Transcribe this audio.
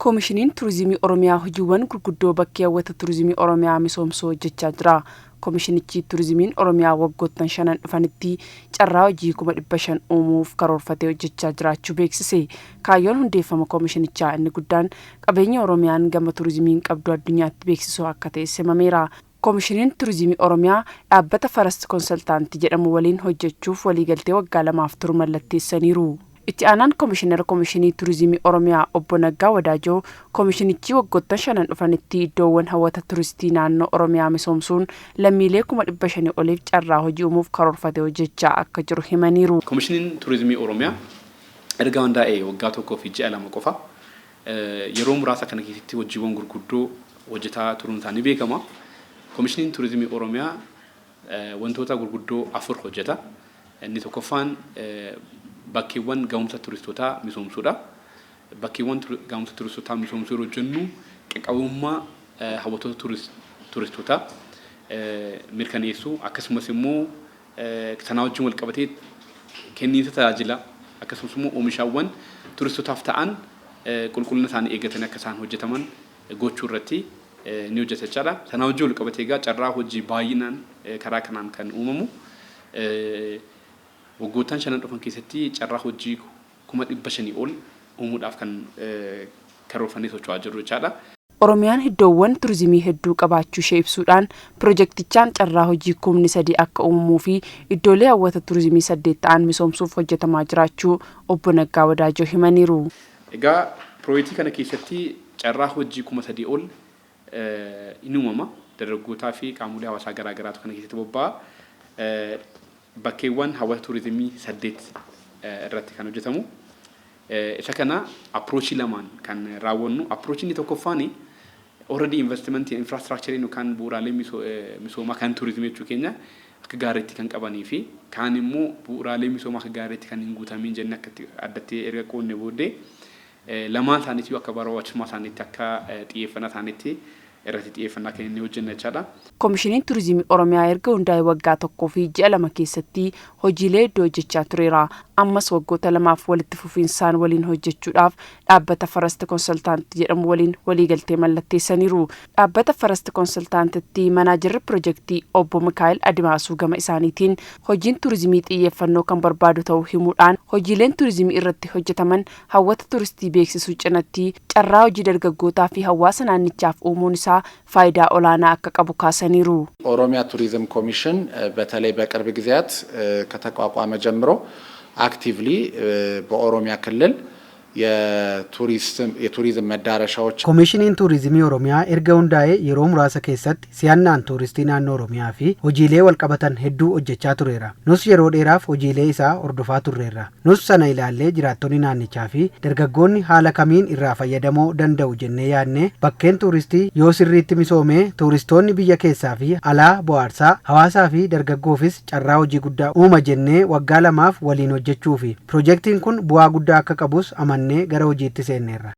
Koomishiniin Turizimii Oromiyaa hojiiwwan gurguddoo bakkee hawwata turizimii Oromiyaa misoomsuu hojjechaa jira. Koomishinichi turizimiin Oromiyaa waggoottan shanan dhufanitti carraa hojii 500,000 uumuuf karoorfatee hojjechaa jiraachuu beeksise. Kaayyoon hundeeffama koomishinichaa inni guddaan qabeenya Oromiyaan gama turizimiin qabdu addunyaatti beeksisuu akka ta'es himameera. Koomishiniin Turizimii Oromiyaa dhaabbata First Consultant jedhamu waliin hojjechuuf waliigaltee waggaa 2f turu mallatteessaniiru. Itti aanaan Komishinara Komishinii Turizimii Oromiyaa Obbo Naggaa Wadaajoo komishinichi waggoottan shanan dhufanitti iddoowwan hawwata turistii naannoo Oromiyaa misoomsuun lammiilee 500,000 oliif carraa hojii uumuuf karoorfatee hojjechaa akka jiru himaniiru. Komishiniin Turizimii Oromiyaa erga hundaa'ee waggaa tokkoo fi ji'a 2 qofa. Yeroo muraasa kana keessatti hojiiwwan gurguddoo hojjetaa turuun isaa ni beekama. Komishiniin Turizimii Oromiyaa wantoota gurguddoo afur hojjeta. Inni tokkoffaan bakkeewwan gahumsa turistootaa misoomsuudha. Bakkeewwan gahumsa turistootaa misoomsuu yeroo jennu qaqqabummaa hawwattoota turistootaa mirkaneessuu, akkasumas immoo sanaa wajjin wal qabatee kenniinsa tajaajilaa, akkasumas immoo oomishaawwan turistootaaf ta'an qulqullina isaanii eeggatanii akka isaan hojjetaman gochuu irratti ni hojjeta jechaadha. Sanaa wajjin wal qabatee egaa carraa hojii baay'inaan karaa kanaan kan uumamu, waggoottan shanan dhufan keessatti carraa hojii 500,000 ol uumuudhaaf kan karoorfannee socho'aa jirru jechaadha. Oromiyaan iddoowwan turizimii hedduu qabaachuu ishee ibsuudhaan, pirojektichaan carraa hojii 3,000 akka uumamuu fi iddoolee hawwata turizimii saddeet ta'an misoomsuuf hojjetamaa jiraachuu Obbo Naggaa Wadaajoo himaniiru. Egaa pirojektii kana keessatti carraa hojii 3,000 ol ni uumama. Dargaggootaa fi qaamolee hawaasaa garaa garaatu kana keessatti bobba'a. Bakkeewwan hawwata turizimii saddeet irratti kan hojjetamu. Isa kana approachii lamaan kan raawwannu. Approachii inni tokkoffaan already investment infrastructure yookaan bu'uuraalee misoomaa kan turizimii jechuu keenya akka gaariitti kan qabanii fi kaan immoo bu'uuraalee misoomaa akka gaariitti kan hin guutamiin jennee akka addatti erga qoodne booddee, lamaan isaaniitii akka barbaachisummaa isaaniitti, akka xiyyeeffannaa isaaniitti irratti xiyyeeffannaa kennee hojjenna jechaadha. Komishiniin Turizimii Oromiyaa erga hundaa'e waggaa tokkoo fi ji'a 2 keessatti hojiilee hedduu hojjechaa tureera. Ammas waggoota 2f walitti fufiinsaan waliin hojjechuudhaaf dhaabbata First Consultant jedhamu waliin waliigaltee mallatteessaniiru. Dhaabbata First Consultant'tti manaajarri pirojektii Obbo Mikaa'el Adimaasuu gama isaaniitiin, hojiin turizimii xiyyeeffannoo kan barbaadu ta'uu himuudhaan, hojiileen turizimii irratti hojjetaman hawwata turistii beeksisuu cinatti carraa hojii dargaggootaa fi hawaasa naannichaaf uumuun isaa faayidaa olaanaa akka qabu kaasaniiru. ኦሮሚያ ቱሪዝም ኮሚሽን በተለይ በቅርብ ጊዜያት ከተቋቋመ ጀምሮ አክቲቭሊ በኦሮሚያ ክልል የቱሪዝም መዳረሻዎች Komishiniin Tuurizimii Oromiyaa erga hundaa'ee yeroo muraasa keessatti si'annaan tuuristii naannoo Oromiyaa fi hojiilee walqabatan hedduu hojjechaa tureera. Nus yeroo dheeraaf hojiilee isaa hordofaa turreerra. Nus sana ilaallee jiraattonni naannichaa fi dargaggoonni haala kamiin irraa fayyadamoo danda'u jennee yaadne, bakkeen tuuristii yoo sirriitti misoomee tuuristoonni biyya keessaa fi alaa bohaarsaa, hawaasaa fi dargaggoofis carraa hojii guddaa uuma jennee waggaa 2f waliin hojjechuu fi piroojeektiin kun bu'aa guddaa akka qabus amannee gara hojiitti seenneerra.